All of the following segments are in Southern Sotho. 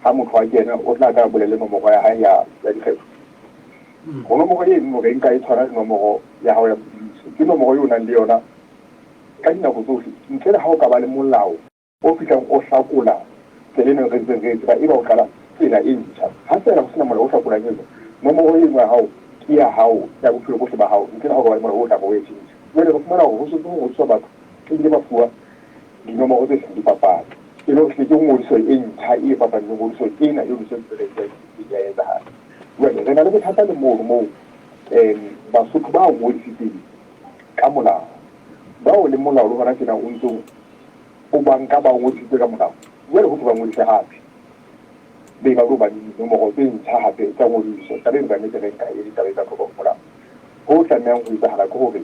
Ha motho a kena o tla ka bolele nomoro ya hae ya dikgetho. Ho nomoro eno re nka e tshwana le nomoro ya hao ya boitsebiso. Ke nomoro eo o nang le yona ka dinako tsohle, ntle le ha o ka ba le molao o fihlang o hlakola tsela eno re ntseng re e tseba, eba o qala tsela e ntjha. Ha feela ho sena molao o hlakolang eno, nomoro eno ya hao ke ya hao ya bophelo bohle ba hao, ntle le ha o ka ba le molao o tlang o e tjhentjha. Jwale re fumana hore ho setse ho ngodiswa batho ebile ba fuwa dinomoro tse seng di fapane, e le hore hlile ke ngodiso e ntjha e fapaneng le ngodiso ena eo se ntse re e ya etsahala. Jwale re na le bothata le mono moo Basotho ba ngodisitseng ka molao, bao le molao le hona tjena o ntso o ba nka ba ngodisitse ka molao, jwale ho thwe ba ngodise hape, be ba tlo ba le dinomoro tse ntjha hape tsa ngodiso. Taba eno kannete re nka e le taba e ka thoko ho molao. Ho tlamehang ho etsahala ke hore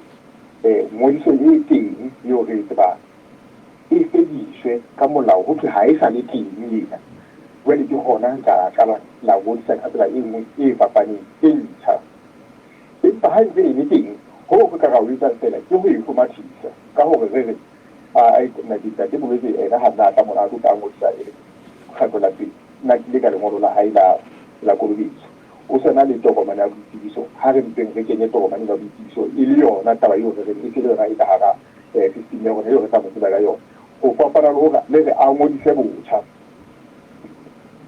ngodiso e teng eo re e tsebang e fediswe ka molao, ho thwe ha e sa le teng ena. Jwale ke hona le tla qala la ngodisa ka tsela e nngwe e fapaneng e ntjha. Empa ha e ntse e le teng, hoo re ka ra ho etsang feela ke ho e hlomathisa ka hore re re, Ae, nna ke ntate Bolwetse ena ha nna a tla mona a tlo tla ngodisa e le kgetlo la pele, nna ke ile ka lengolo la hae la la kolobetso. O se na le tokomane ya boitsebiso, ha re mpeng re kenye tokomane ya boitsebiso e le yona taba eo re reng e se le yona e ka hara system ya rona eo re tla mo tseba ka yona. Ho fapana le hore le re a ngodise botjha.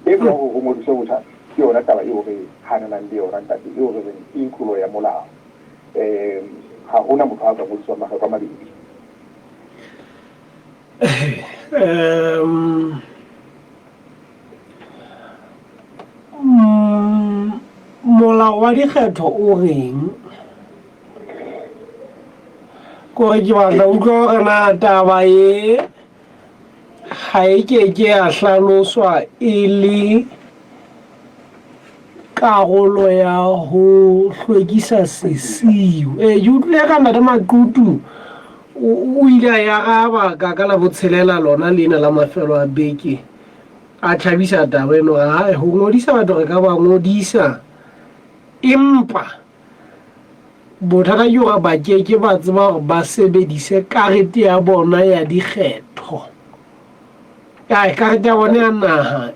Eno ya hore ho ngodiswe botjha ke yona taba eo re hananang le yona ntate, eo re reng ke tlolo ya molao. Ha hona motho a ka ngodiswang makgetlo a mabedi. Molao wa dikgetho o reng? Kore ke batla utlwa hore na taba e ga e ke ke ya hlaloswa e le karolo ya ho hlwekisa sesiu. Ee, ke utlwile ka Ntate Maqutu o ile a e araba ka ka la botshelela lona lena la mafelo a beke, a tjhabisa taba eno hore hai ho ngodisa batho re ka ba ngodisa, empa bothata ke hore ba ke ke ba tseba hore ba sebedise karete ya bona ya dikgetho, karete ya bona ya naha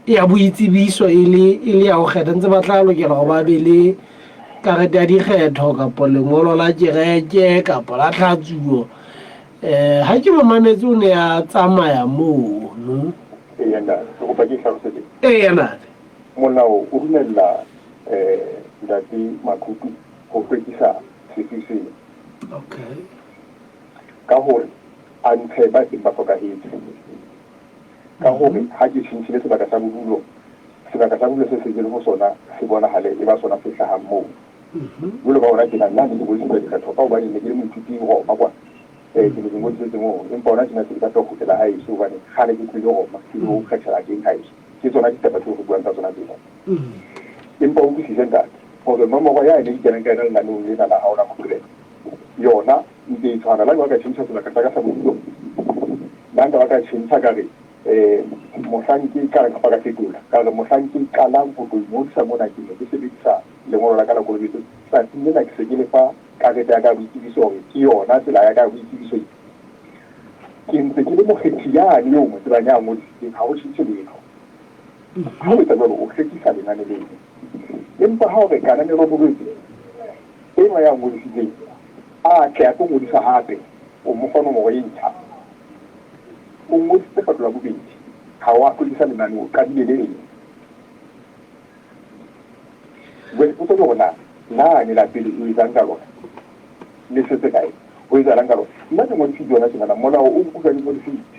ya boitsebiso e le ya ho kgetha, ntse ba tla lokela hore ba be le karete ya dikgetho kapa lengolo la kereke kapa la tlhatsuo. Ha ke mo mametse o ne a tsamaya mono. Eya ntate, ke kopa ke hlalosetse. Eya ntate. Molao o dumella ntate Maqutu ho hlwekisa sefi sena. Okay. Ka hore a ntshe ba seng ba hlokahetse. Ka hore ha ke tjhentjhile sebaka sa bodulo, sebaka sa bodulo se se ke le ho sona se bonahale e ba sona se hlahang moo. Jwalo ka hona tjena, nna ne ke ngodisetsa dikgetho ka hobane ne ke le moithuti Roma kwana. Ke ne ke ngodisetse moo, empa hona tjena se ke batla ho kgutlela haeso hobane kgale ke tlohile Roma, ke lo kgethela teng haeso. Ke tsona ditaba tseo re buang ka tsona tsena. Empa o utlwisise ntate, hore nomoro yane e kenang ka yona lenaneong lena la hao la Moqebelo, yona ntse e tshwana. Le ha nka ba ka tjhentjha sebaka sa ka sa bodulo, le ha nka ba ka tjhentjha ka re mohlang ke qala kapa ka fetola, ka re mohlang ke qalang ho tlo ingodisa mona ke ne ke sebedisa lengolo la ka la kolobetso, tsatsing lena ke se ke le fa karete ya ka ya boitsebiso hore ke yona tsela ya ka ya boitsebiso. Ke ntse ke le mokgethi yane eo mo tsebang ya ngodisitseng, ha ho tjhentjhe letho. Ha o etsa jwalo, o hlwekisa lenane leno. Empa ha o re Kananelo Bolwetse enwa ya ngodisitseng a tle a tlo ngodisa hape, o mo fa nomoro e ntjha. O ngodisitse kgetlo la bobedi, ha o a hlwekisa lenane, o qadile le leng. Jwale potso ke hore na lane la pele o etsang ka lona le setse kae? Ho etsahalang ka lona? Nna ke ngodisitse yona tjenana, molao o nkutlwa ke ngodisitse.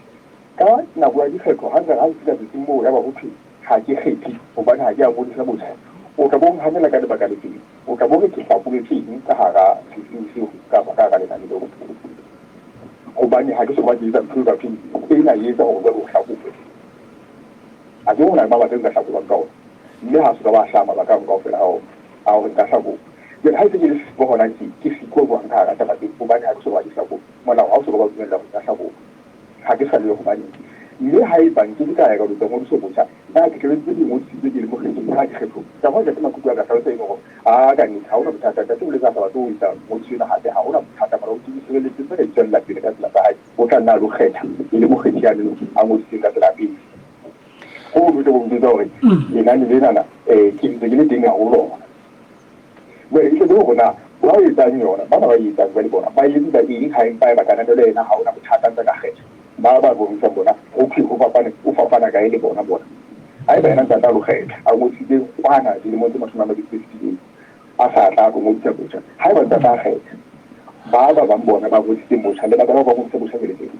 Ka nako ya dikgetho ha nka ha ke fihla tsatsing moo yaba ho thwe ha ke kgethe hobane ha ke a ngodisa botjha, o tla bo nhanela ka lebaka le feng? O tla bo re ke hlakoletsweng ka hara sesiu seo kapa ka hara lenane leo? Hobane ha ke so ka ke etsa ntho eo ka thweng ena e etsa hore jwale o hlakolwe. A ke ho na le mabaka eo nka hlakolwang ka ona, mme ha so ka ba hlaha mabaka ano kaofela a ona a hore nka hlakolwa. Jwale ha e se ke le siko hona tje, ke siko jwang ka hara taba tseo? Hobane ha ke so ka ba ke hlakolwa. Molao ha o so ka ba dumella hore nka hlakolwa. Ha ke sa le yo hobaneng? Mme haeba nke ke ka ya ka lo etsa ngodiso botjha, na ke tla be ntse ke ingodisitse ke le mokgethi ha ke kgethong? Ka hoo Ntate Makutu a ka hlalosa eno hore, Aa, ka nnete, ha ho na bothata. Ntate o boletse a sa batle ho etsa ngodiso ena hape. Ha ho na bothata, mara o tsebisireletse mme ka itswella pele ka tsela tsa hae. O tla nna a lo kgetha e le mokgethi yane a ngodisitseng ka tsela ya pele. Ho o tlo bo mpitsa hore lenane lenana ke ntse ke le teng haholo ona. Jwale e tletse hore na ba o etsang yona, bana ba e etsang jwale bona ba e etsetsa eng ha empa eba kananelo ena ha ona bothata ntse ka kgetha. Ba ba bontshang bona ho thwe ho fapane, o fapana kae le bona bona. Haeba yena ntse a tla lo kgetha, a ngodisitse kwana dilemong tse 20 tse fetileng, a sa tla a tlo ngodisa botjha. Haeba ntse a tla kgetha, ba ba bang bona ba ngodisitseng botjha, lebaka la hore ba ngodise botjha ke le feng?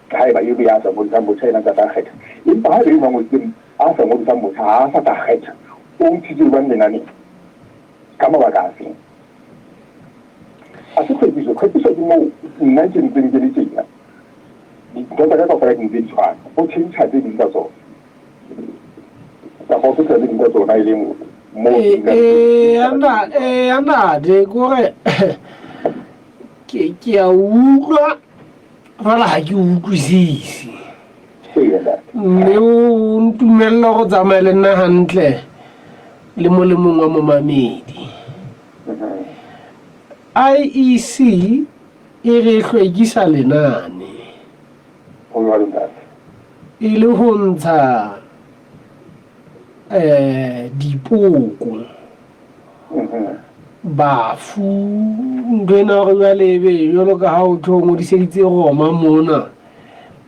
Haeba eo ya sa ngodisang botjha yena ntse a tla kgetha. Empa haeba eo ba ngodisitseng a sa ngodisang botjha ha a sa tla kgetha, o ntshitswe jwang lenaneng? Ka mabaka afeng? Ha se tlhwekiso. Tlhwekiso ke moo nna ke ntseng ke le tjena. Dintho tsa ka kaofela di ntse di tshwana. O tjhentjha tse ding tsa tsona. Kapa o fetola tse ding tsa tsona e leng moo ke dulang teng. Eya ntate, ke hore ke a utlwa jwale ha ke utlwisise. Mme o ntumella go tsamaya le nna hantle le molemong wa momamedi. IEC e re hlwekisa lenane e le ho ntsha dipoko, bafu, ntho ena hore jwale ebe jwalo ka ha o tho ngodiseditse Roma mona,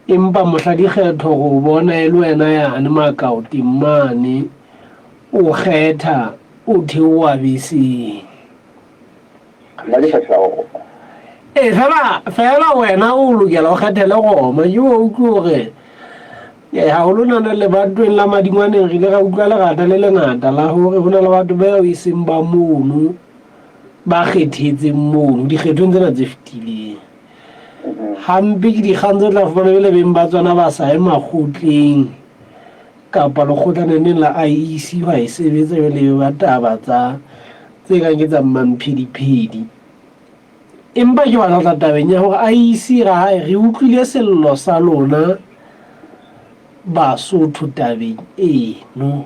empa mohla dikgetho go bona e le wena yane makaoteng mane o kgetha o theoha beseng. Nna ke kgethela Roma. Ee, fela fela wena o lokela o kgethele Roma. Ke o utlwe hore haholo nana lebatoweng la Madingwaneng re ile ra utlwa lerata le lengata la hore ho na le batho bao e seng ba mono ba kgethetseng mono dikgethong tsena tse fetileng. Hampe ke dikgang tse tla fumana jwale beng ba tsona ba sa ye makgotleng kapa lekgotlaneneng la IEC ho e sebetsa jwale e ba taba tsa tse kang ke tsa mmamphediphedi. Empa ke batla ho tla tabeng ya hore IEC ra hae re utlwile sello sa lona Basotho tabeng eno.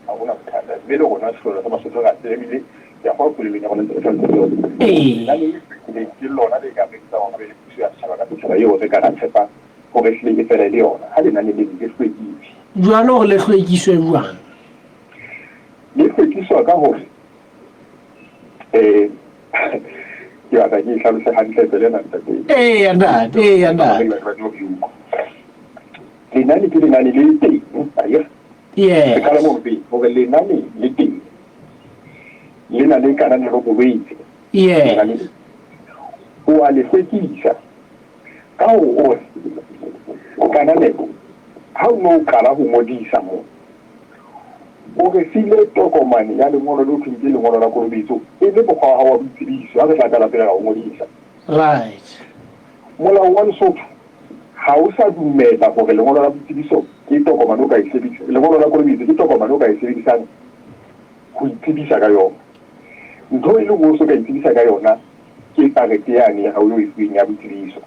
Ha hona bothata mme le rona sello sa Basotho ra tseba ebile ke a kgolwa polelong ya rona ntse re hlalosa hore lenane le hlwekileng ke lona le ka re etsang hore re be le puso ya setjhaba ka setjhaba eo re ka ra tshepa hore ehlile e fela e le yona ha lenane leno le hlwekile. Jwale hore le hlwekiswe jwang? Le hlwekiswa ka hore ke batla ke e hlalose hantle tsela ena ntate. Eya ntate, eya ntate. Lenane ke lenane le teng, akere? Yes. Re qala moo pele hore lenane le teng le na le kananelo bolwetse. Yes. O a le hlwekisa ka ho o re kananelo ha o no qala ho ngodisa moo o re file tokomane ya lengolo le ho thweng ke lengolo la kolobetso e le mokgwa wa hao wa boitsebiso ha re tla qala pele ra o ngodisa. Right. Molao wa Lesotho ha o sa dumela hore lengolo la boitsebiso ke tokomane o ka e sebedisa, lengolo la kolobetso ke tokomane o ka e sebedisang ho itsebisa ka yona. Ntho e le nngwe o so ka itsebisa ka yona ke karete yane ya hao eo e fuweng ya boitsebiso.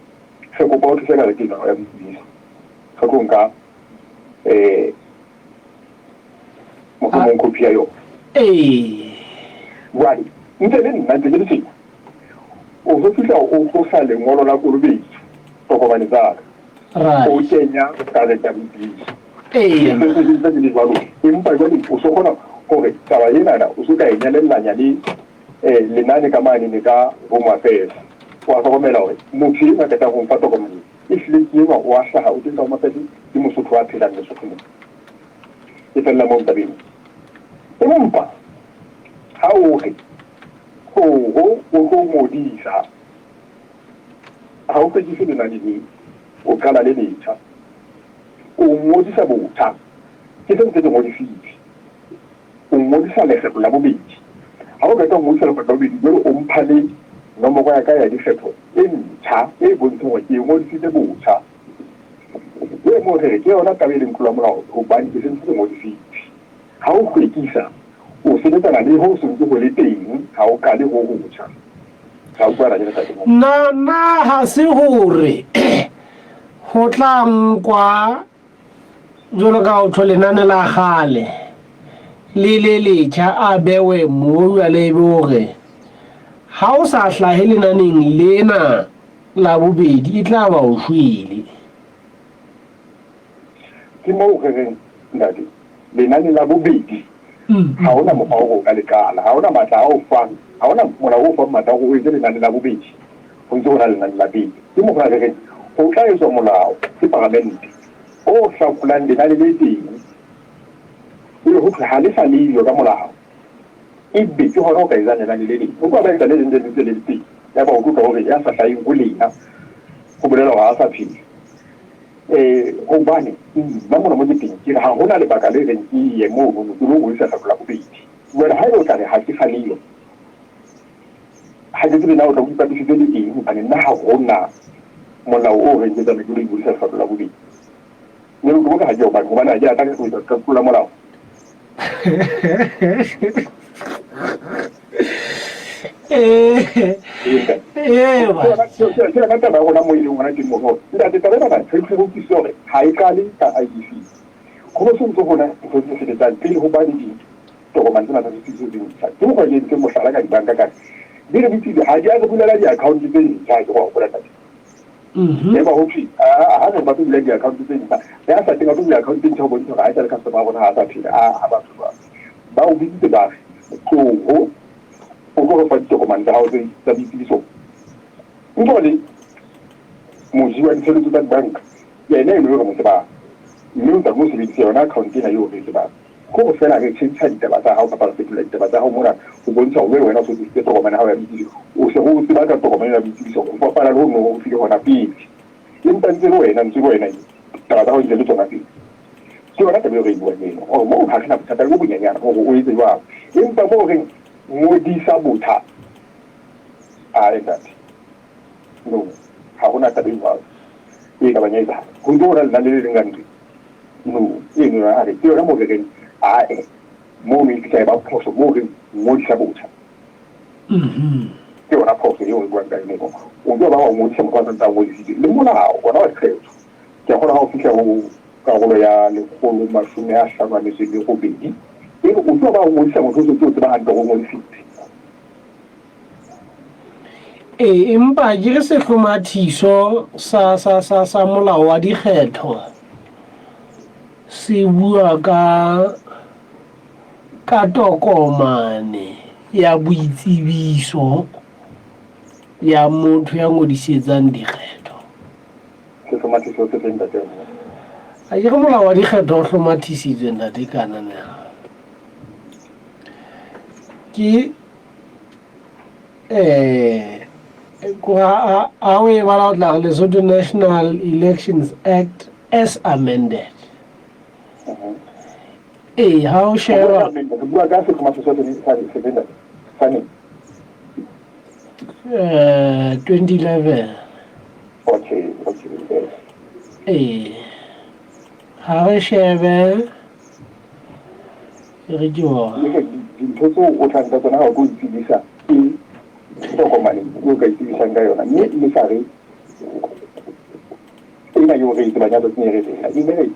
Re kopa o tlise karete eno ya boitsebiso. Re tlo nka mohlomong copy ya yona. Ee. Jwale ntse le nna ntse ke le tjena, o so fihla o tlosa lengolo la kolobetso tokomane tsa ka, o kenya karete ya boitsebiso. Ee. Ke ntse ke le jwalo, empa jwale o so kgona hore taba enana o so ka e nyalellanya le lenane ka mane ne ka Home Affairs. Wa hlokomela hore motho enwa qetang ho mfa tokomane ehlile ke enwa o a hlaha o teng ka Home Affairs, ke Mosotho a phelang Lesotho mona. E fella moo tabeng. Empa ha o re oho o tlo ngodisa, ha o hlwekise lenane leo, o qala le letjha. O ngodisa botjha, ke se ntse ke ngodisitse. O ngodisa lekgetlo la bobedi. Ha o qeta ho ngodisa lekgetlo la bobedi, jwale o mpha le nomoro ya ka ya dikgetho e ntjha e bontshang hore ke e ngodisitse botjha. Jwale moo re re ke yona taba e leng tlolo ya molao hobane ke se ntse ke ngodisitse. Ha o hlwekisa, o sebetsana le ho se ntse ho le teng, ha o qale ho hotjha. Ra utlwana ke ntate moo. Na na ha se hore ho tla nkwa jwalo ka ho tho lenane la kgale le le letjha a bewe moo jwale e be hore ha o sa hlahe lenaneng lena la bobedi e tla ba o shwele. Ke moo re reng Ntate, lenane la bobedi ha hona mokgwa wa hore o ka le qala. Ha hona matla a o fang, ha hona molao o fang matla a hore o etse lenane la bobedi ho ntse ho na lenane la pele. Ke mokgwa re reng ho tla etswa molao ke paramente o hlakolang lenane le teng ebe ho thwe ha le sa leyo ka molao. Ebe ke hona o ka etsang lenane le leng. O tloha ba etsa le leng le ntse le le teng. Yaba o tlotla hore ya sa hlaheng ho lena ho bolela hore ha a sa phela. Hobane nna mona mo ke teng ke re ha hona lebaka le reng ke ye mono ke lo ngodisa kgetlo la bobedi. Jwale haeba o tla re ha ke sa leyo, ha ke tsebe na o tla o ipapisitse le eng hobane nna ha hona molao o reng ke tsamaye ke lo ingodisa lekgetlo la bobedi. Mme ke bona ha ke hobane hobane ha ke a tla ka etsa ka tlola molao. Ke ka taba ya rona mo e leng hona teng mono. Ntate, taba ena re tle re utlwisise hore ha e qale ka IEC. Ho bo se ntse hona ntho tse sebetsang pele ho ba le ditokomane tsena tsa setsebiso tse ntjha. Ke mokgwa ke entseng mohlala ka dibanka ka re di re bitsitse ha di a re bulela di-account tse ntjha ke go hopola ntate. Eba ho thwe ha re ba tlo bula di-account tse ntjha, ya sa teng a tlo bula account e ntjha ho bontsha hore ha e sa le customer ya rona ha a sa phela. Ha batho jwalo. Ba o bitsitse ba re tloho o tlo re fa ditokomane tsa hao tse tsa boitsebiso. Ntlo le moji wa ditshebeletso tsa dibanka yena eno eo re mo tsebang, mme o tla mo sebedisa yona account ena eo re e tsebang. Ke hore feela re tjhentjha ditaba tsa hao kapa re fetola ditaba tsa hao mona ho bontsha hore wena o so tlisitse tokomane ya hao ya boitsebiso. O se o tseba ka tokomane ya boitsebiso ho fapana le ho no o file hona pele. Empa ntse le wena, ntse le wena, taba tsa hao ntse le tsona pele. Ke yona taba eo re e buang eno, hore moo ha re na bothata le bo bonyenyana hore o etse jwalo. Empa moo reng ngodisa botjha, ae ntate, no, ha hona taba e jwalo e ka bang ya etsahala. Ho ntse ho na lenane le leng ka nqe no, eno yona a re ke yona moo re reng ae, mono e fihla e ba phoso moo re ngodisa botjha. Ke yona phoso eo re buang ka yona eno. O tlo ba wa ngodisa motho a santse a ngodisitse le molao ona wa dikgetho. Ke a kgolwa ha o fihla ho karolo ya 158, e re o tlo ba o ngodisa motho o setse o tseba hantle hore o ngodisitse. Ee, empa ke re sehlomathiso sa, sa, sa, sa molao wa dikgetho se bua ka, ka tokomane ya boitsebiso ya motho ya ngodisetsang dikgetho. Sehlomathiso se feng, ntate? A ke re molao wa dikgetho o hlomathisitswe, ntate Kananelo. Ke eh ha o e bala o tla re Lesotho National Elections Act as amended. Ee, ha o sheba Re bua ka sehlomathiso se feng, ntate? Sa neng? 2011. Okay. Ee, ha re shebe e re ke bona. Dintho tseo o tlang ka tsona ha o tlo itsebisa ke tokomane eo ka itsebisang ka yona, mme le sa re ena eo re e tsebang ya tsatsing e re tsena e ne re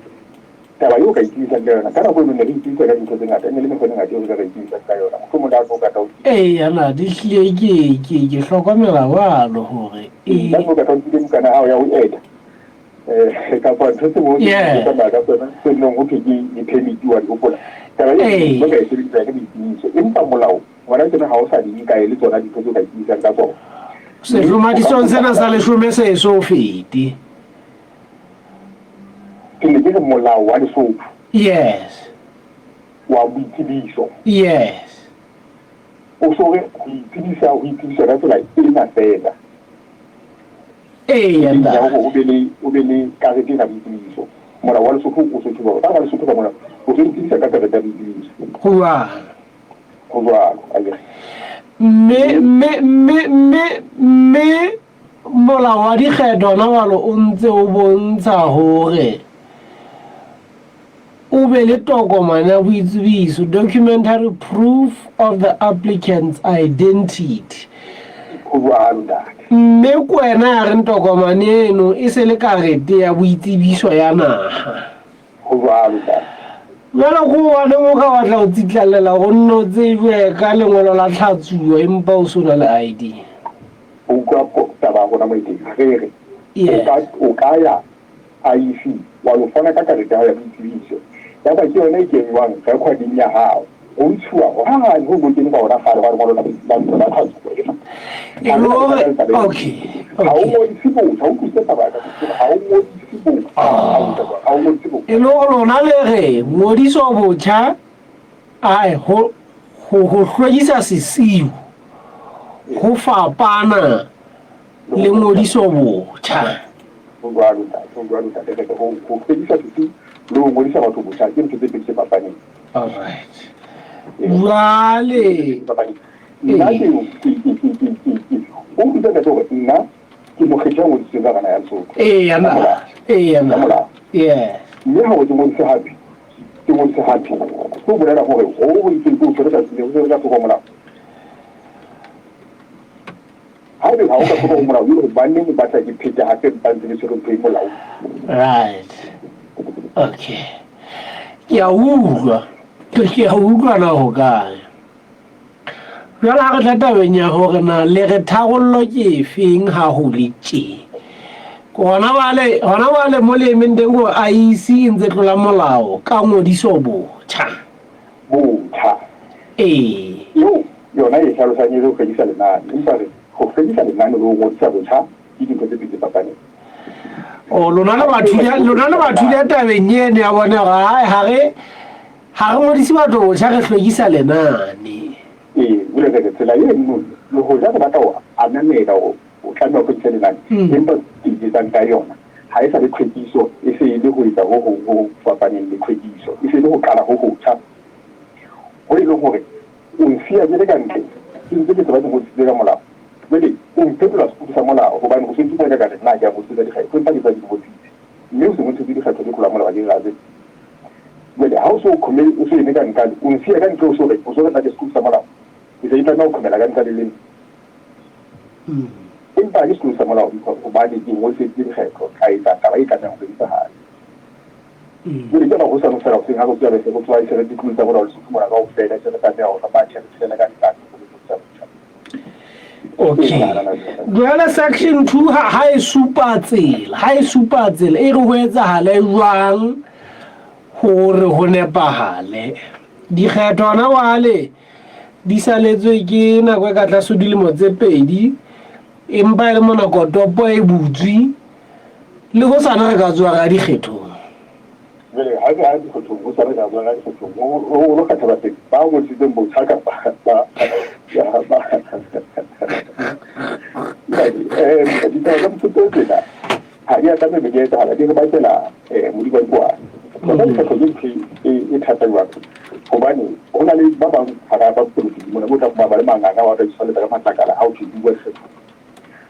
taba eo ka itsebisang ka yona ka nako eno ne re itsebisa ka dintho tse ngata, e ne le mekgwa e mengata eo re ka re itsebisang ka yona, mohlomong le ha o ka tla o Ee, ana di hlile ke hlokomela jwalo hore e ka no ka tla o nkile bukana ya hao ya ho eta kapa ntho tse mo tsamaya ka tsona tse neng ho thwe ke di-permit wa di hopola taba e ka e sebedisa e le boitsebiso, empa molao gona tjena ha o sa di nka e le tsona dintho tse o ka itsebisang ka tsona. Sehlomathisong sena sa leshome se eso fete. Ke ne ke re molao wa Lesotho. Yes. Wa boitsebiso. Yes. O so re ho itsebisa, ho itsebisa ka tsela ena feela. Eya, ntate. Ya hore o be le, o be le karete ena ya boitsebiso. Molao wa Lesotho o so tjho jwalo. Ka hara Lesotho ka mona, o so itsebisa ka karete ya boitsebiso. Ho jwalo. Ho jwalo, akere. Mme, mme, mme, mme, mme molao wa dikgetho hona jwalo o ntse o bontsha hore o be le tokomane ya boitsebiso, documentary proof of the applicant's identity. Ho jwalo, ntate. Mme ke wena ya reng tokomane eno e se le karete ya boitsebiso ya naha. Ho jwalo, ntate. Jwale ko hobaneng o ka batla ho tsitlallela go nne o tsejwe ka lengolo la tlhatsuo empa o se o na le ID? O utlwa taba ya rona mo e teng. Re re, o ka ya IEC wa lo fana ka karete ya hao ya boitsebiso. Yaba ke yona e kenywang recording ya hao. Ho ntshuwa hwane ho bo kene ka hona kgale hwane lona ba ntse ba tlhatsuwa. E le hore okay. Ha o ngodise botjha, o utlwisise taba ya ka, ha o ngodise botjha, ha o ngodise botjha. E le hore lona le re ngodiso botjha ae ho ho hlwekisa sesiu ho fapana le ngodiso botjha. Ho jwalo ntate, ho jwalo ntate. Re ho ho hlwekisa sesiu le ho ngodisa batho botjha ke ntho tse pedi tse fapaneng. All right. Jwale nna ke o utlwisa ntate hore nna ke mokgethi ya ngodisitsweng ka hara naha ya Lesotho. Eya Ka molao. Eya Ka molao. Yes. Mme ha o ke ngodise hape, ke ngodise hape. Ho bolela hore ho ho itseng ke o tshwere tsatsi leo, o tshwere ka thoko ho molao. Haebe ha o ka thoko ho molao, jwale hobaneng o batla ke phete hape mpa ntse ke tshwere ntho e molaong? Right. Okay. Ke a utlwa. Ke a utlwa na ho kae. Jwale ha re tla tabeng ya hore na le re tharollo ke efeng ha ho le tje. Hona jwale, hona jwale mo le emeng teng ko IEC e ntse tlola molao ka ngodiso botjha. Botjha. Ee. Eo yona e hlalosang e le ho fedisa lenane. Empa re ho fedisa lenane le ho ngodisa botjha ke dintho tse pedi tse fapaneng. O lona le bathunya, lona le bathunya tabeng eno ya bona hore hae ha re ha re ngodise batho botjha re hlwekisa lenane. Ee, bule re re tsela eno le hoja re batla ho ananela hore o tlameha ho hlwekisa lenane, empa ke etsang ka yona ha e sa le tlhwekiso, e se e le ho etsa ho hong ho fapaneng le tlhwekiso, e se e le ho qala ho hotjha ho e leng hore o nsiya ke le ka ntle, ke ntse ke tseba ke ngodisitse ka molao. Jwale o mphetola sekutu sa molao hobane o sentse o ka re nna ke a ngodisetsa dikgetho, empa ke tseba ke di ngodisitse, mme o se ngodisetse dikgetho ke tlola molao ha ke re Jwale ha o so khome, o so eme ka nqale, o nsiya ka ntle o so re, o so re nna ke sekutu sa molao, ke se ke tlameha ho khomela ka nqale lena. Empa ha ke sekutu sa molao hobane ke ngodiseditse dikgetho, ka etsa taba e tlamehang hore e etsahale. Jwale ke hosane fela hoseng ha re tsoha be se re tsoha e se re ditlolo tsa molao Lesotho mona kaofela, e se re tlameha hore re mathe re tshelele ka nqane ho ngodisetsa botjha. Okay. Jwale section 2 ha ha e supa tsela, ha e supa tsela e re ho etsahale jwang hore ho nepahale. Dikgetho hona jwale di saletswe ke nako e ka tlase ho dilemo tse pedi, empa e le mona kotopo e butswe le hosane re ka tsoha re ya dikgethong. Jwale ha ke ya dikgethong, hosane re ka tsoha re ya dikgethong. O lo kgetha batho ba ngodisitseng botjha kapa ba ba ditaba tsa mofuta o tjena ha di a tlameha be di etsahala, di re bakela modikwadikwane. Tsona dikgetho ke ntho e thata jwang, hobane ho na le ba bang hara ba polotiki mona bo tla fumana ba le manganga, ba tla itshwaletsa ka matlakala ha ho thwe bua dikgetho.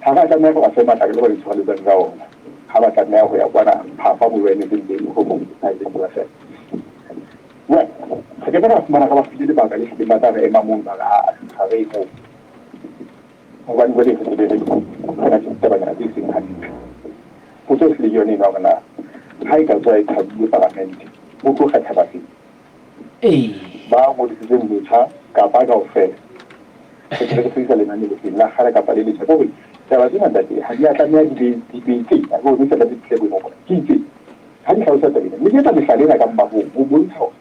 Ha ba tlameha ho ba fe matlakala ba itshwareletsang ka ona, ha ba tlameha ho ya kwana phafa moo ba emetseng teng, mohlomong ha e le feela. Jwale re ke ke ra fumana re ba file lebaka le hlileng ba tla re ema mono ba re ha ha re ye moo. Hobane jwale re tle re re na le ditabanyana tse seng hantle. Potso e hlile ke yone eno ya hore na ha e ka tswa e qhaduwe palamente, ho tlo kgetha bafeng? Ba ngodisitseng botjha kapa kaofela? Re tle re sebedisa lenane le feng, la kgale kapa le letjha? Ke hore taba tsena ntate ha di a tlameha di be di be tsena, ke hore di sa tlameha di fihle boemong bona. Ke itse ha di hlalosa taba ena, mme ke etsa mehlala ena ka mmapong ho bontsha hore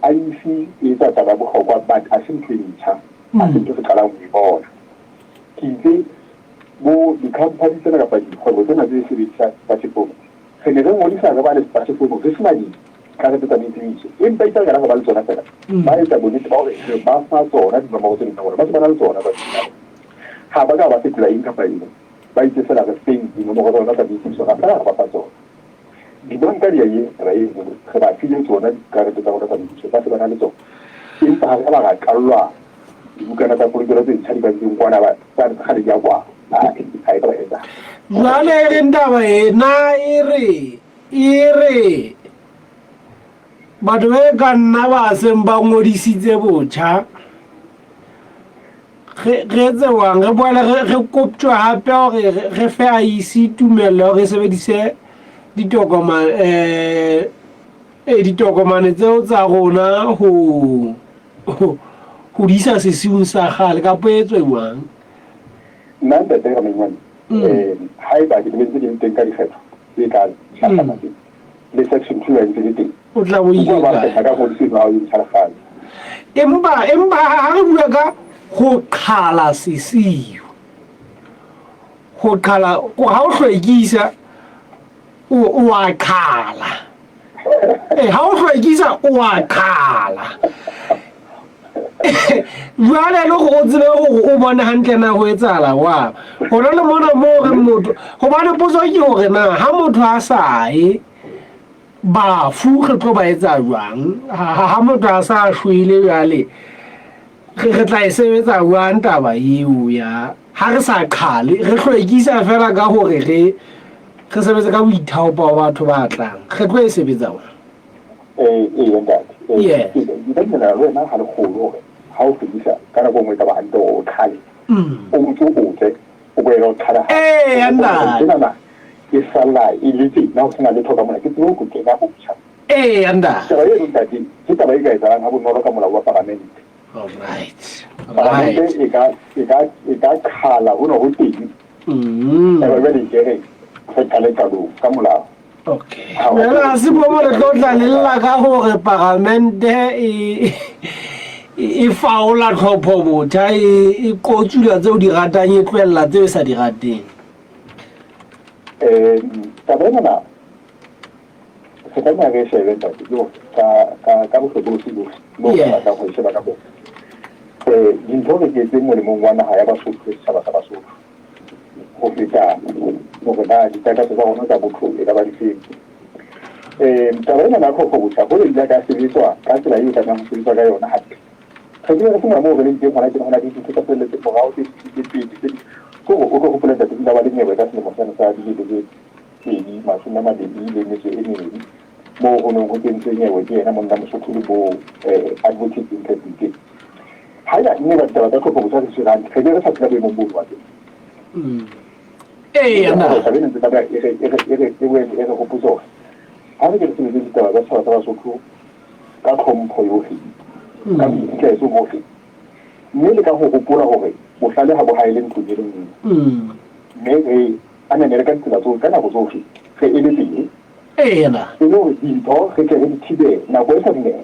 IEC e etsa taba ya bohlokwa but ha se ntho e ntjha, ha se ntho re qalang ho e bona. Ke itse bo di-company tsena kapa dikgwebo tsena tse sebedisang smartphone, re ne re ngodisa re ba le smartphone re sena dikarete tsa boitsebiso, empa itse re qala ho ba le tsona feela, ba etsa bonnete ba hore re ba fa tsona dinomoro tseno tsa bona, ba se ba na le tsona tsatsing la ha ba ka ba fetola eng kapa eng, ba itse feela re feng dinomoro tsa rona tsa boitsebiso, ra fela re ba fa tsona. Dibanka di a e etsa taba eno, re ba file tsona dikarete tsa rona tsa boitsebiso, ba se ba na le tsona, empa ha re ka ba ra qallwa dibukana tsa polokelo tse ntjha dibankeng kwana, ba tsane tsa kgale di a kwalwa. Ae, ha e ka ba etsahala. Jwale e reng taba e na e re e re batho ba e ka nna ba seng ba ngodisitse botjha re etse jwang? Re boele re koptjwe hape hore re fe IEC tumello ya hore e sebedise ditokomane ditokomane tseo tsa rona ho ho di isa sesiung sa kgale kapa e etswe jwang? Nna ntate Ramaingwane, haeba ke lebetse ke le teng ka dikgetho tse tla hlahlamang tse, le section 2 ya ntse le teng. O tla bo ile kae? Ka ngodiso hao e ntjha lekgale. Empa ha re bua ka ho qhala sesiu, ho qhala ha o hlwekisa o a qhala. Eh, ha o hlwekisa o a qhala. Jwale le gore o tsebe gore o bone hantle na ho etsahala wa gona le mona moo re motho gobane potso ke gore na ha motho a sa ye bafu re tlo ba etsa jwang ha motho a sa shwele jwale re tla e sebetsa jwang taba eo ya ha re sa qhale re hlwekisa fela ka gore re re sebetse ka boithaopo wa batho ba tlang re tlo e sebetsa jwang? Ee, ee, ntate. Yes. Ke ka dumela le wena ga lekgolo gore ga o hlwekisa ka nako nngwe e ka ba hantle gore o qhale. O ntse o tle o boele o qhale hape. Ee, ntate. Tsenana e salla e le tjena ho sena letho ka mona ke tsebe ho kena ho botjha. Ee, ntate. Taba eno ntate ke taba e ka etsahalang ha bonolo ka molao wa paramente. All right. Paramente e ka e ka e ka qhala ho no ho teng. Eba jwale ke re re qale qalong ka molao. Okay. Jwale ha se bo le tlo tla le lla ka hore paramente e e faola tlhopho botjha e e qotsula tseo di ratang e tlohella tseo e sa di rateng. Taba ena re tlameha re e shebe ntate ke hore ka ka ka bohlokolosi bohle bo re batlang ho e sheba ka bona. Dintho re di etse molemong wa naha ya Basotho le setjhaba sa Basotho ho feta hore na ditakatso tsa rona tsa botho e ka ba difeng. Taba ena ya tlhopho botjha ho ile ka sebetswa ka tsela eo e tlamehang ho sebetswa ka yona hantle. Re ke re se moo re leng teng hona tjena, ho na le dintho tsa felletseng morao tse fihlileng pele tse ding. Ke hore o tlo hopola ntate ho ile ha ba le nyewe ka selemo sane sa 2022 moo ho neng ho kentswe nyewe ke yena monna Mosotho le bo Advocate Zinhle Tite. Haeba mme ba ditaba tsa tlhopho botjha re di hantle, re be re sa phela boemong bo jwalo. Ee, na. Taba ena ntse tlameha e re e re e re e boele e re hopotse hore ha re ke re sebetse ditaba tsa setjhaba sa Basotho ka tlhompho yohle, ka boikitlaetso bohle, mme le ka ho hopola hore bohlale ha bo haele ntlong e le nngwe. Mme re ananele ka ditsela tsohle, ka nako tsohle, re eletseng. Eena. E le hore dintho re tle re di thibele nako e sa dumela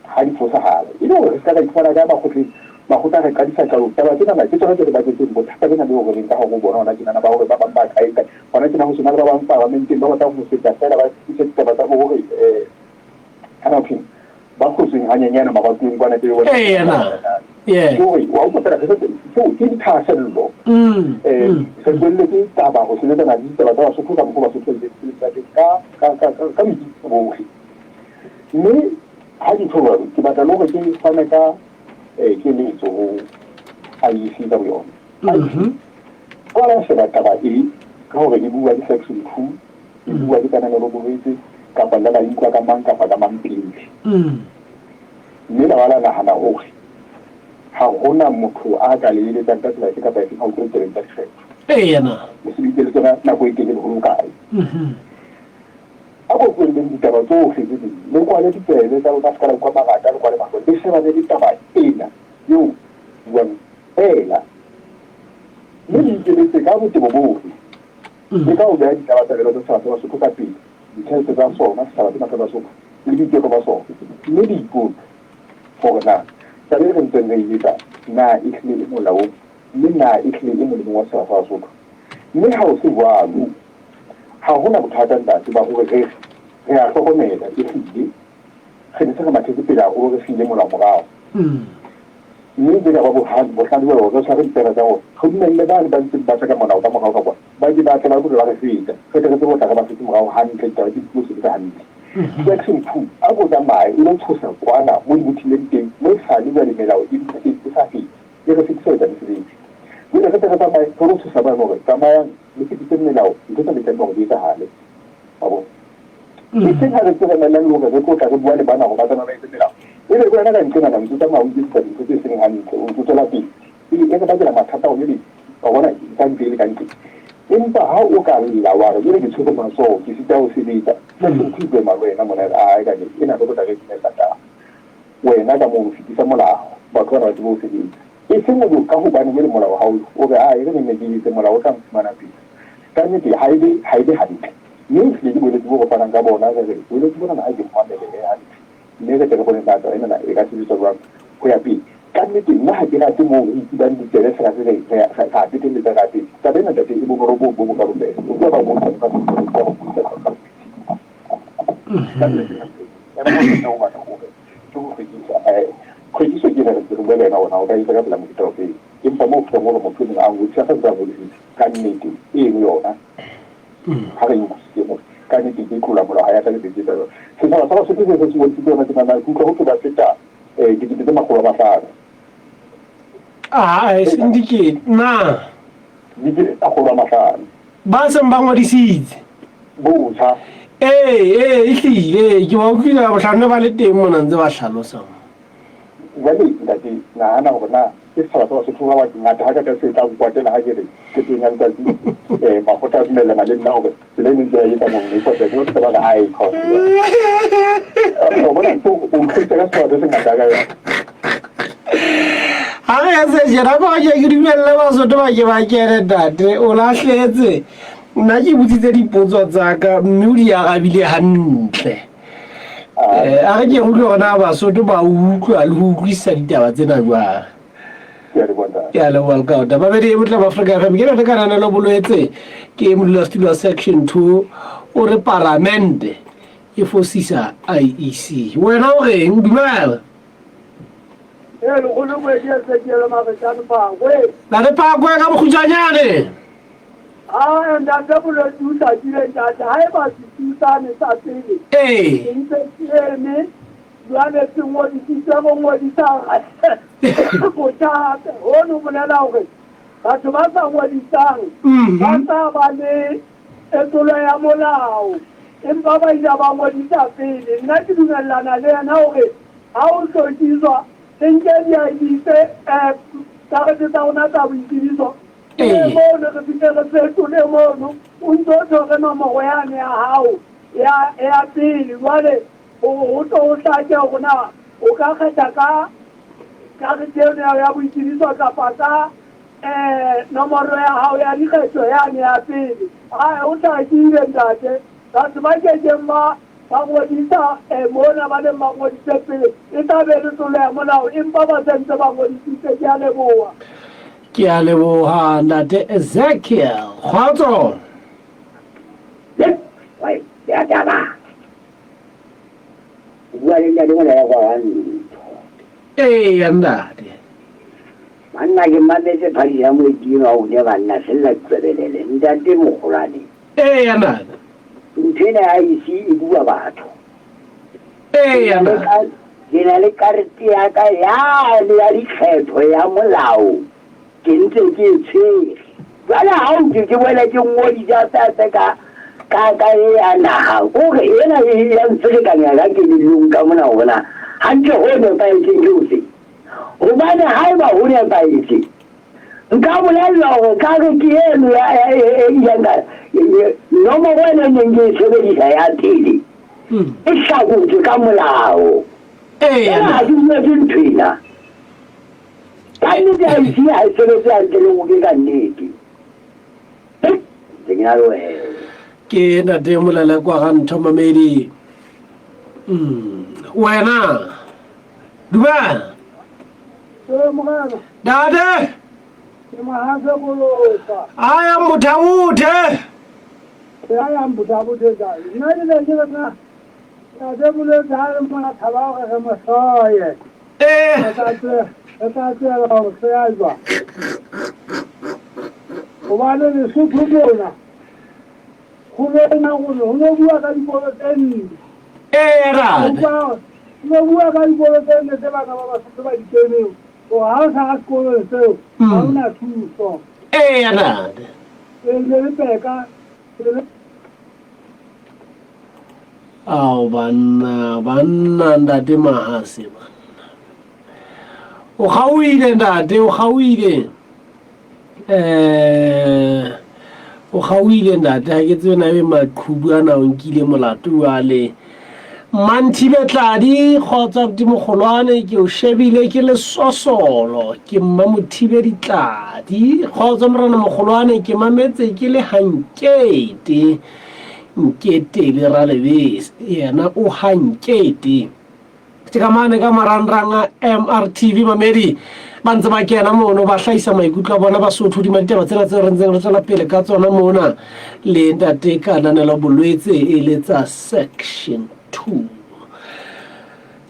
ha di fosahala. E le hore re se ka ra iphumana ka makgotleng, makgotla a re qadisa qalong. Taba tsenana ke tsona tse re baketseng bothata bona boo re leng ka hare ho bona hona tjenana ba hore ba bang ba kae kae. Hona tjena ho sena le ba bang paramenteng ba batlang ho feta feela ba fetisa ditaba tsa bo hore kana ho thweng ba hlotsweng hanyenyane mabatoweng kwana pele bona. Eena. Yeah. Ke hore wa utlwa fela re setse seo ke dithahasello. Re tswelletse taba ho sebetsana le ditaba tsa Basotho ka mokgwa Basotho ba ileng sebetsa teng ka ka ka ka boiketlo bohle. Mme ha ke tjho jwalo, ke batla le hore ke fane ka keletso ho IEC ka boyona. IEC ba la sheba taba e ka hore e bua ke section 2, e bua ke kananelo bolwetse kapa le la utlwa ka mang kapa ka mang pele. Mme la ba la nahana hore ha hona motho a ka le eletsang ka tsela efe kapa efe ha ho tluwa ditabeng tsa dikgetho. Eena. Le sebeditse le tsona nako e telele ho le hokae. A ko tlohelleng ditaba tsohle tse ding, le kwale ditsebe tsa lona, se ka la utlwa marata, le kwale mahlo, le shebane le taba ena eo buang feela. Mme le ikeletse ka botebo bohle, le ka ho beha ditabatabelo tsa setjhaba sa Basotho ka pele, ditjhelete tsa sona, setjhaba sena sa Basotho, le boiketlo ba sona. Mme le ipotse hore na taba e re ntseng re e etsa na e hlile e molaong, mme na e hlile e molemong wa setjhaba sa Basotho. Mme ha ho se jwalo, ha hona bothata ntate ba hore re re re a hlokomela ehlile re ne se re mathetse pele haholo re siile molao morao. Mme e ka ba bohlale jwale hore re tshware dipere tsa rona, re dumelle bane ba ntseng ba tla ka molao ka morao ka kwana, ba ke ba tle ba tlo ba re feta, re tle re tsebe ho tla re ba setse morao hantle, ditaba di tlo sebetsa hantle. Section 2, a ko tsamaye o lo tshosa kwana mo di bothileng teng, mo esale jwale melao e dutse teng e sa fete, e re sitisa ho etsa mesebetsi. Jwale re tle re tsamaye re lo tshosa bane hore tsamayang le fetise melao, ntho tsena di tlameha hore di etsahale. Wa bona? E seng ha re ntse re emelang le hore re tlo tla re bua le bana hore ba tsamaye ba etse melao. Ebe ke wena ka nqenana o ntso tsamaya o iketsetsa dintho tse seng hantle, o ntso tswela pele. E re bakela mathata hore ebe wa bona ka ntle le ka ntle. Empa ha o ka lla wa re jwale ke tshwere matsoho ke sita ho sebetsa, section 2 e tlo ema le wena mona e re ae ka ena re tlo tla re dumella taba. Wena ka mono fetisa molao, batho bana ba tsebe ho sebetsa. E seng o ka hobane jwale molao ha o yo, o re ae re nenne ke etse molao o tla mphumana pele. Ka nnete ha e be ha e be hantle. Mme ehlile ke boeletsi bo re fanang ka bona, re re boeletsi bonana a ke bo mamele hantle, mme re tle re bone na taba enana e ka sebetswa jwang ho ya pele. Ka nnete nna ha ke rate moo re itibang ditsebe feela re re re ra petelletsa re a pele. Taba ena ntate e bonolo bo bo bokalo feela. O tseba ba bontsha ka se go buisa ka ka tsela e ena mo nna o batla gore ke go hlwekisa tlhwekiso ke ena re ntse re bua le yena ona o ka etsa ka tsela mofuta o feng empa moo fihlang gore motho e mongwe a ngodisa sa ntse a ngodisitse ka nnete eno yona ha re e utlwisitse gore ka nnete ke tlola molao ha ya ka letsatsi tsa yona setjhaba sa Basotho se se se ngodisitse yona ke nana ke utlwa ho thwe ba feta 500,000. A e seng dikete na? 500,000. Ba seng ba ngodisitse. Botjha. Ee, ee, ehlile, ee, ke ba utlwile bohlano ba le teng mona ntse ba hlalosa. Jwale ntate, nahana hore na ke setjhaba sa Basotho ba bangata ha ka se tla nkwatela ha ke re qetong ya letsatsi makgotla a dumellana le nna hore tsela e neng ke ba etsa mono e fosahetse. Ba fihla ba re ae o bona o ntlhokisa ka setjhaba se sengata ka yona. Ha re etse tjena ba ke ke dumelle Basotho ba ke ba kene ntate o lahletse nna ke botsitse dipotso tsa ka mme o di arabile hantle. A re ke re utlwe hore na Basotho ba utlwa le ho utlwisisa ditaba tsena jwang. Ke a leboha Lekaota. Babedi e botle ba Afrika FM. Ke ntate Kananelo Boloetse ke modulasetulo wa section 2 o re paramente e fosisa IEC. Wena o reng? Dumela. Ee, lekgolo kgwedi ya Ezekiel Maretšane Phakwe. Ntate Phakwe ka bokgutshwanyane. A ntate Bolwetse o hlakile ntate, ha eba setsu sane sa pele Ee. se ntse se eme jwale se ngodisitswe go ngodisa botjha hape, hono bolela hore batho ba sa ngodisang ba tla ba le tlolo ya molao, empa ba ile ba ngodisa pele. Nna ke dumellana le yena hore ha o hlwekiswa re nke di-I_D tse karete tsa rona tsa boitsebiso Ee mono re fihle re fetole mono o ntso tshwere nomoro yane ya hao ya ya pele jwale hore ho tlo ho hlake hore na o ka kgetha ka karete eno ya ya boitsebiso kapa ka nomoro ya hao ya dikgetho yane ya pele. Ae ho hlakile ntate, batho ba kekeng ba ba ngodisa mona ba neng ba ngodise pele e tla be le tlolo ya molao empa ba sentse ba ngodisitse. Ke a leboha. Ke a leboha Ntate Ezekiel. Kgotso. Ya taba. O bua le ntate mona ya kwa ntho. Ee ntate. Banna ke mametse phadi ya moeti enwa o ne banna fella tswebelele ntate mogolwane. Ee ntate. Ntho ena ya ise e bua batho. Ee ntate. Ke na le karete ya ka yane ya dikgetho ya molao, ke ntse ke e tshwere. Jwale ha o ke ke boele ke ngodise hape-hape ka, ka, ka e ya naha, kore ena e ya mferekanya ka kelellong ka mona hore na hantle ho nepahetseng ke hofe. Hobane haeba ho nepahetse, nka bolellwa hore karete eno ya, ya, e, e ileng ka, nomoro ena e neng ke e sebedisa ya pele, e hlakotswe ka molao. Feela ha ke dumetse ntho ena. Ka nnete ha ise ha e sebetse hantle le go ke ka nnete. Ntse ke na le wena. Ke ntate Molele kwa ga ntho mamedi. Wena. Dumela. Ee, morena. Ntate. Ke Mahase Kolosa. Aya mothabothe. Ya ya mothabothe kae? Nna ke ne ke re na Ntate Bolwetse ha re mona thaba hore re mo hloye. Ee. Re tla tswe re tla tswela ho hloya jwang? Hobane Lesotho mona kgolong ya rona ho no bua ka dikolo tse nne. Ee rata. Ho no bua ka dikolo tse nne tse bana ba Basotho ba di keneng. Hore ha o sa ya sekolong seo ha o na thuso. Ee rata. E ne le peka Ao banna, banna ntate Mahase banna. O kgaohile ntate, o kgaohile. Eh o kgaohile ntate, ha ke tsebe na ebe maqhubu ana o nkile molato jwale. Manthibe Tladi, kgotso abuti mogolwane, ke o shebile ke le sosolo, ke mma Mothibe Ditladi. Kgotso morena mogolwane, ke mametse ke le hankete. Nketele Ralebese yena o ha Nkete. Ke ka mane ka marangrang a MRTV mamedi ba ntse ba kena mono ba hlahisa maikutlo a bona Basotho hodima ditaba tsena tseo re ntseng re tswela pele ka tsona mona le ntate Kananelo Bolwetse e le tsa section 2.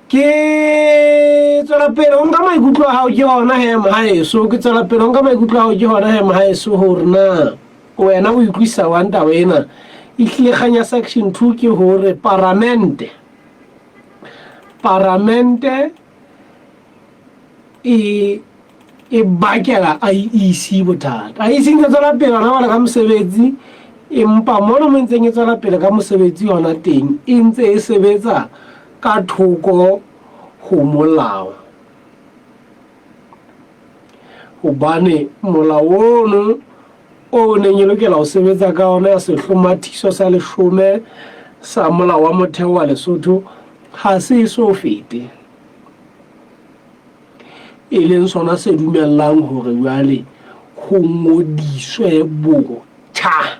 Ke tswela pele o nka maikutlo a hao ke hona he mohaeso, ke tswela pele o nka maikutlo a hao ke hona he mohaeso hore na wena o utlwisisa wang taba ena. Ehlile kgang ya section 2 ke hore paramente paramente e e bakela IEC bothata. IEC ntse tswela pele hona jwale ka mosebetsi, empa mono mo ntseng e tswela pele ka mosebetsi hona teng e ntse e sebetsa ka thoko ho molao. Hobane molao ono o neng e lokela ho sebetsa ka ona ya sehlomathiso sa leshome sa molao wa motheo wa Lesotho ha se eso fete. E leng sona se dumellang hore jwale ho ngodiswe botjha.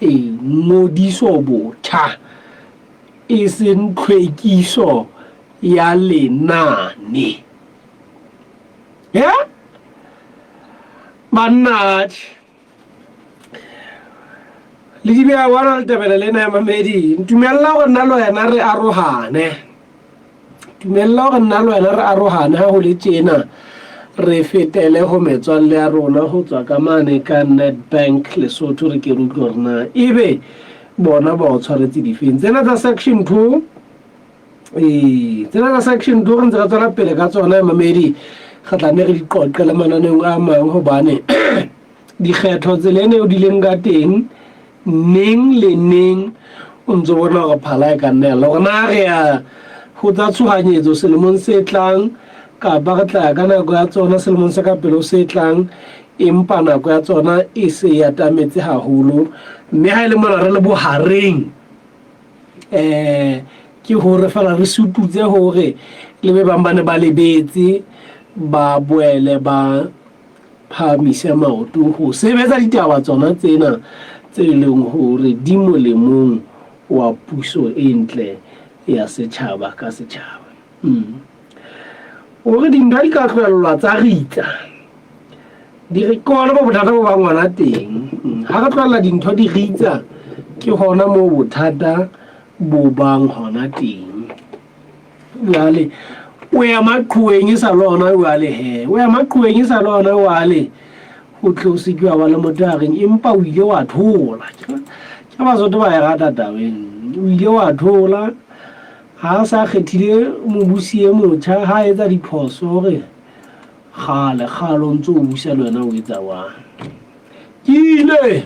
E, ngodiso botjha, e seng tlhwekiso ya lenane. Ya? Banna, tjhe. Le di beha wana letebele lena ya mamedi. Ntumella hore nna le wena re arohane. Dumella hore nna le wena re arohane ha ho le tjena. Re fetele ho metswalle ya rona ho tswa ka mane ka Nedbank Lesotho re ke re utlwe hore na ebe bona ba o tshwaretse difeng. Tsena tsa section 2 ee tsena tsa section 2 re ntse re tswela pele ka tsona mamedi re tla nne re di qoqe le mananeong a mang hobane dikgetho tsela ene o di leng ka teng neng le neng o ntse bona gore phala e ka nna ya gore na re ya go tsa tshohanyetso selemong se tlang kapa re tla ya ka nako ya tsona selemong se ka pele se tlang empa nako ya tsona e se e atametse haholo mme ha e le mona re le bohareng um ke hore fela re sututse hore le be bang ba ne ba lebetse ba boele ba phahamise maoto ho sebetsa ditaba tsona tsena tse leng hore di molemong wa puso e ntle ya setjhaba ka setjhaba. Mm. Hore dintho di ka tlohellwa tsa ritsa di re ke hona mo bothata bo bang hona teng. Mm. Ha re tlohella dintho di ritsa ke hona moo bothata bo bang hona teng. Jwale o ya maqhoweng e sa le ona jwale he o ya maqhoweng e sa le ona jwale o tle o se ke wa ba le motho a reng empa o ile wa thola ke Basotho ba e rata tabeng o ile wa thola ha a sa kgethile mobusi e motjha ha a etsa diphoso hore kgale kgale o ntse o busa le wena o etsa wang ke ile.